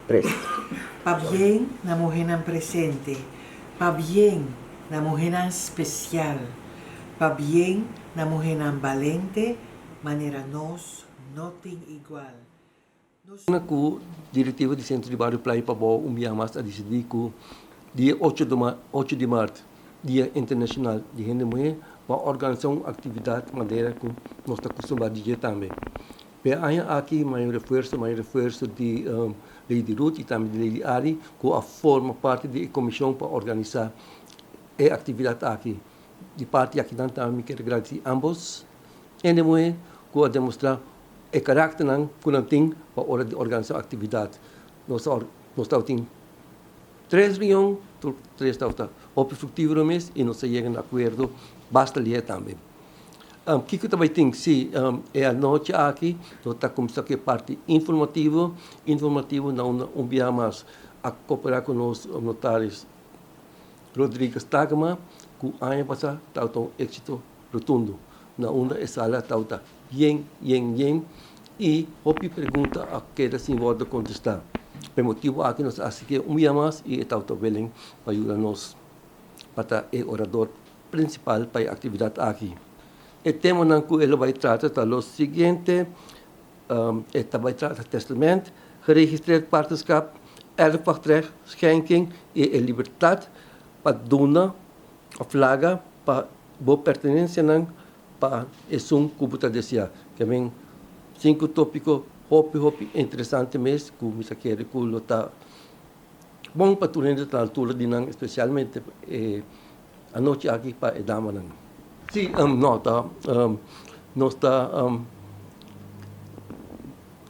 Tres. Pabien na muhénan presente, pabien na muhénan spesial, pabien na muhénan balente manera nos no tin igual. Nos. Unda ku direktiva di Sentro di Bario Playa Pabou un bia mas a disidí ku dia ocho di ocho di mart, Dia Internashonal di Hende Muhé, pa organisá un aktividat manera ku nos ta kustumbrá di dje tambe. P'e aña aki mayor refuerso, mayor refuerso di Lady Ruth i tambe di Lady Ari ku a forma parti di e komishon pa organisá e aktividat aki. Di parti akinan tambe mi kier gradisí ambos hende muhé ku a demostrá E karakternan ku nan tin pa ora di organisá aktividat. Nos ta nos tabatin tres reunion, tur tres tabata hopi fruktífero mes i nos a yega na akuerdo basta lihe tambe. Kiko ta bai tin? Si, e anochi aki nos ta kuminsá ku e parti informativo, informativo na unda un biaha mas a koperá ku nos notaris Rodriguez Tagama ku aña pasá tabata un éksito rotundo na unda e sala tabata yen, yen, yen y hopi pregunta a keda sin wordo contesta. Pa e motibo aki nos a haci ke un bia mas y e tabata willing pa yuda nos pa ta e orador principal pa e actividad aki. E temanan cu e lo bay trata ta lo siguiente, e ta bay trata testament, geregistreerd partnerschap, erfpachtrecht, schenking y e libertad pa duna of laga pa bo pertenencianan pa esun ku bo ta deseá. Ke men sinku tópiko hopi hopi interesante mes ku mi ta kere ku lo ta bon pa tur hende ta na altura di nan, espesialmente e anochi aki pa e damanan. Sí, no ta nos ta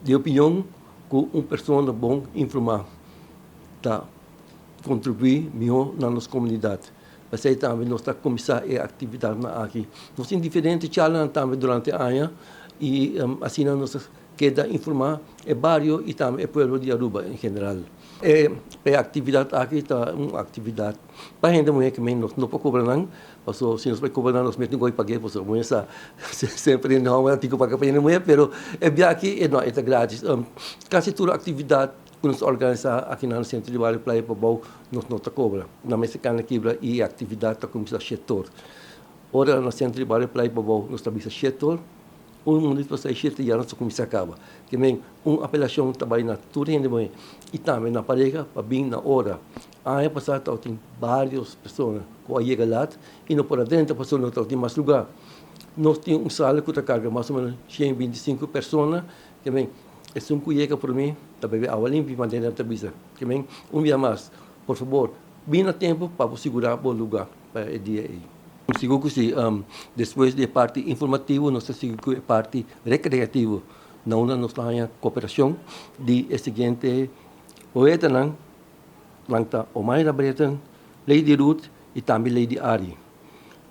di opinion ku un persona bon informá ta kontribuí mihó na nos komunidat. P'esei tambe nos ta kuminsá e aktividatnan aki. Nos tin diferente charlanan tambe durante aña i asina nos ta keda informá e bario i tambe e pueblo di Aruba en general. E aktividat aki ta un aktividat pa hende muhé ke nos no por kobra nan, pasobra si nos bai kobra nan nos mes tin ku bai pag'é pasobra muhé sa semper hende hòmber tin ku paga pa hende muhé, pero e bia aki no e ta gratis. Kasi tur aktividat ku nos organisá aki na Sentro di Bario Playa Pabou nos no ta kobra. Nan mester kana kibra i e aktividat ta kuminsá shetor. Ora na Sentro di Bario Playa Pabou nos ta bisa shetor, un minuut pasá e shete ya nos ta kuminsá kaba. Ke men un apelashon ta bai na tur hende muhé i tambe na pareha pa bin na ora. Aña pasá tabatin vários persona ku a yega lat i no por a drenta pasobra no tabatin mas lugá. Nos tin un sala ku ta karga mas o ménos 125 persona. Ke men Esun ku yega promé ta bebe awa limpi, manera nan ta bisa. Ke men, un bia mas, por fabor, bin na tempu pa bo sigurá bo lugá pa e dia ei. Sigur ku si. Despues di e parti informativo, nos ta sigui ku e parti rekreativo, na unda nos ta haña koperashon di e siguiente poetanan, nan ta Omaira Britten, Lady Ruth i tambe Lady Ari.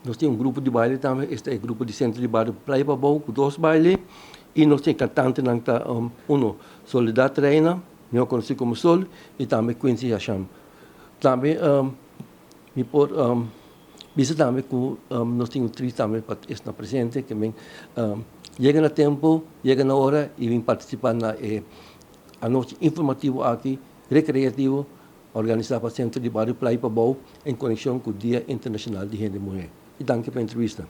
Nos tin un grupo di baile tambe, esta e grupo di Centro di Bario Playa Pabou ku dos baile i nos tin kantantenan ta uno Soledad Reina, mihó konosí komo Sol, i tambe Quincy Hasham. Tambe mi por bisa tambe ku nos tin un tris tambe pa esnan presente ke men yega na tempu, yega na ora i bin partisipá na e anochi informativo aki, rekreativo. Organisá pa Sentro di Bario Playa Pabou en konekshon ku Dia Internashonal di Hende Muhé. I danki pa entrevista.